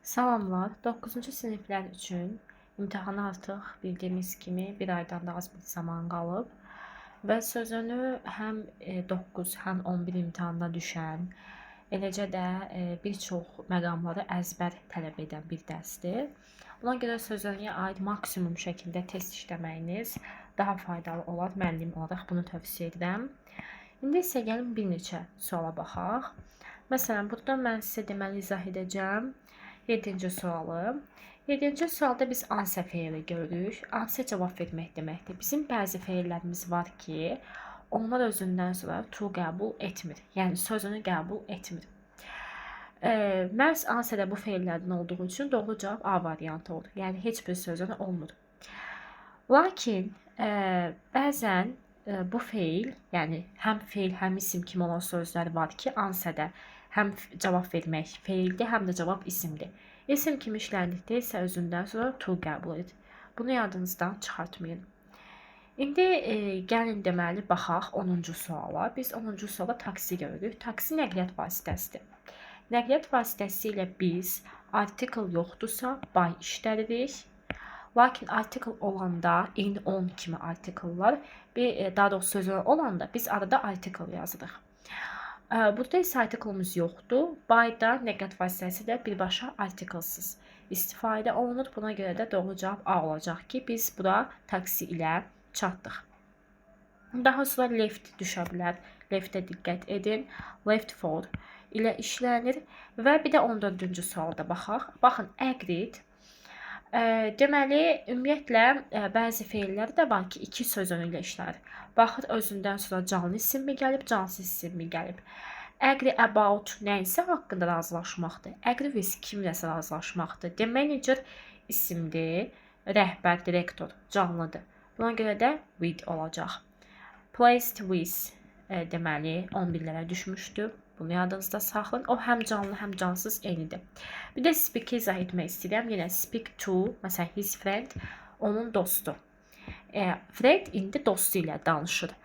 Salamlar. 9-cu siniflər üçün imtahana artıq bildiyimiz kimi bir aydan da az bir zaman qalıb və sözünü həm 9, həm 11 imtahanda düşən, eləcə də bir çox məqamları əzbər tələb edən bir dərsdir. Buna görə sözünüyə aid maksimum şəkildə test işləməyiniz daha faydalı olar. Müəllim olaraq bunu tövsiyə edirəm. İndi isə gəlin bir neçə suala baxaq. Məsələn, burada mən sizə deməli izah edəcəm. 7-ci sualı. 7-ci sualda biz answer feili görürük. Answer cavab vermək deməkdir. Bizim bəzi feillərimiz var ki, onlar özündən sonra to qəbul etmir. Yəni sözünü qəbul etmir. Məhz answer də bu feillərdən olduğu üçün doğru cavab A variantı olur. Yəni heç bir sözünü olmur. Lakin bəzən bu feil, yəni həm feil, həm isim kimi olan sözlər var ki, answer-də həm cavab vermək feildir, həm də cavab isimdir. İsim kimi işləndikdə isə özündən sonra to qəbul edir. Bunu yadınızdan çıxartmayın. İndi gəlin deməli baxaq 10-cu suala. Biz 10-cu sualda taksi görürük. Taksi nəqliyyat vasitəsidir. Nəqliyyat vasitəsi ilə biz article yoxdursa by işlədirik. Lakin article olanda in, on kimi article'lar, bir daha doğrusu sözlər olanda biz arada article yazırıq. Burada isə article-ımız yoxdur. By-da nəqliyyat vasitəsi də birbaşa articlesız istifadə olunur. Buna görə də doğru cavab A olacaq ki, biz bura taksi ilə çatdıq. Daha sonra left düşə bilər. Leftə diqqət edin. Left for ilə işlənir və bir də 14-cü sualda baxaq. Baxın, agreed. Deməli, ümumiyyətlə bəzi feillər də var ki, iki söz önü ilə işlənir. Baxır özündən sonra canlı isimmi gəlib, cansız isimmi gəlib. Agree about nəyisə haqqında razılaşmaqdır. Agree with kimləsə razılaşmaqdır. The manager isimdir, rəhbər, direktor canlıdır. Buna görə də with olacaq. Placed with deməli 11-lərə düşmüşdü. Bunu yadınızda saxlayın. O həm canlı, həm cansız eynidir. Bir də speak-i izah etmək istəyirəm. Yenə speak to, məsələn his friend, onun dostu. Friend indi dostu ilə danışır.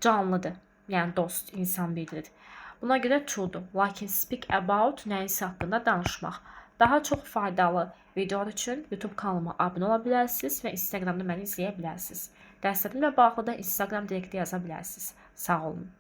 Canlıdır. Yəni dost, insan bildirir. Buna görə to'dur. Lakin speak about nəyisə haqqında danışmaq. Daha çox faydalı videolar üçün YouTube kanalıma abunə ola bilərsiniz və Instagramda məni izləyə bilərsiniz. Dərslərimlə bağlı da Instagram direktə yaza bilərsiniz. Sağ olun.